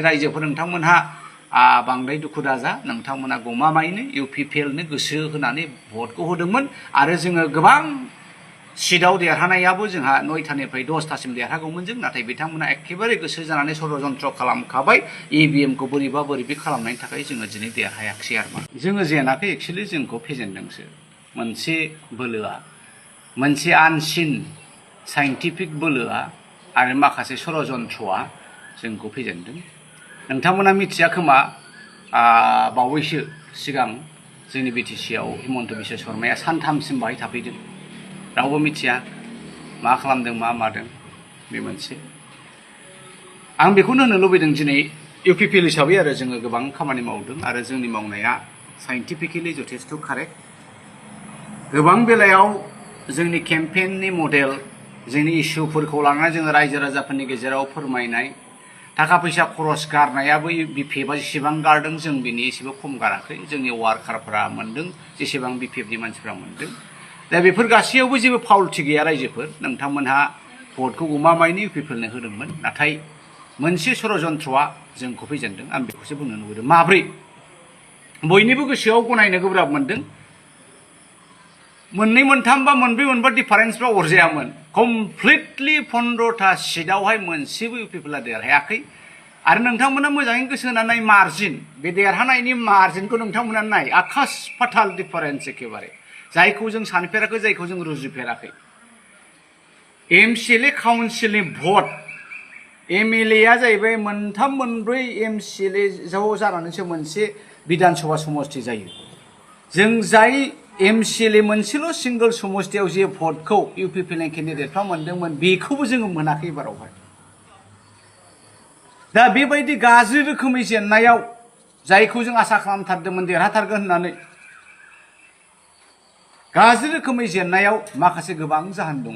रायजोफोर नोंथांमोनहा बांद्राय दुखु दाजा नोंथांमोना गमामायैनो इउपिपिएलनो गोसो होनानै भटखौ होदोंमोन आरो जोङो गोबां सिटआव देरहानायाबो जोंहा 9थानिफ्राय 10थासिम देरहागौमोन जों नाथाय बिथांमोना एखेबारे गोसो जानानै षड्यन्त्र खालामखाबाय इभिएमखौ बोरैबा बोरैबि खालामनायनि थाखाय जोङो दिनै देरहायाखिसै आरोमा जोङो जेनाखै एक्चुअली जोंखौ फेजेनदोंसो मोनसे बोलोआ मोनसे आनसिन साइन्टिफिक बोलोआ आरो माखासे षड्यन्त्रआ जोंखौ फेजेनदों नोंथांमोना मिथिया खोमा बावैसो सिगां जोंनि बिटिसिआव हिमन्त बिश्व शर्माया सानथामसिम बाहाय थाफैदों रावबो मिथिया मा खालामदों मा मादों बे मोनसे आं बेखौनो होननो लुबैदों दिनै इउपिपिएल हिसाबै आरो जोङो गोबां खामानि मावदों आरो जोंनि मावनाया साइन्टिफिकेलि जथेस्थ' कारेक्ट गोबां बेलायाव जोंनि केम्पेइननि मडेल जोंनि इस्युफोरखौ लानानै जोङो रायजो राजाफोरनि गेजेराव फोरमायनाय थाखा फैसा खरस गारनायाबो बिपिएफआ जेसेबां गारदों जों बिनि एसेबो खम गाराखै जोंनि वार्कारफोरा मोनदों जेसेबां बिपिएफनि मानसिफ्रा मोनदों दा बेफोर गासैयावबो जेबो फावल्टि गैया रायजोफोर नोंथांमोनहा भटखौ गमामायैनो इउपिपिएलनो होदोंमोन नाथाय मोनसे षड्यन्त्रआ जोंखौ फेजेनदों आं बेखौसो बुंनो लुबैदों माब्रै बयनिबो गोसोआव गनायनो गोब्राब मोनदों मोननै मोनथाम बा मोनब्रै मोनबा डिफारेन्सफ्रा अरजायामोन कमप्लिटलि 15टा सिटआवहाय मोनसेबो इउपिपिएलआ देरहायाखै आरो नोंथांमोना मोजाङै गोसो होनानै नाय मार्जिन बे देरहानायनि मार्जिनखौ नोंथांमोना नाय आकाश फाताल डिफारेन्स एखेबारे जायखौ जों सानफेराखै जायखौ जों रुजुफेराखै एमसिएलए काउन्सिलनि भट एमएलएआ जाहैबाय मोनथाम मोनब्रै एमसिएलए ज' जानानैसो मोनसे बिधान सभा समष्टि जायो जों जाय एमसिएलए मोनसेल' सिंगल समष्टियाव जे भटखौ इउपिपिएलनि केन्डिडेटफ्रा मोनदोंमोन बेखौबो जोङो मोनाखै एबारावहाय दा बेबायदि गाज्रि रोखोमै जेननायाव जायखौ जों आसा खालामथारदोंमोन देरहाथारगोन होननानै गाज्रि रोखोमै जेननायाव माखासे गोबां जाहोन दङ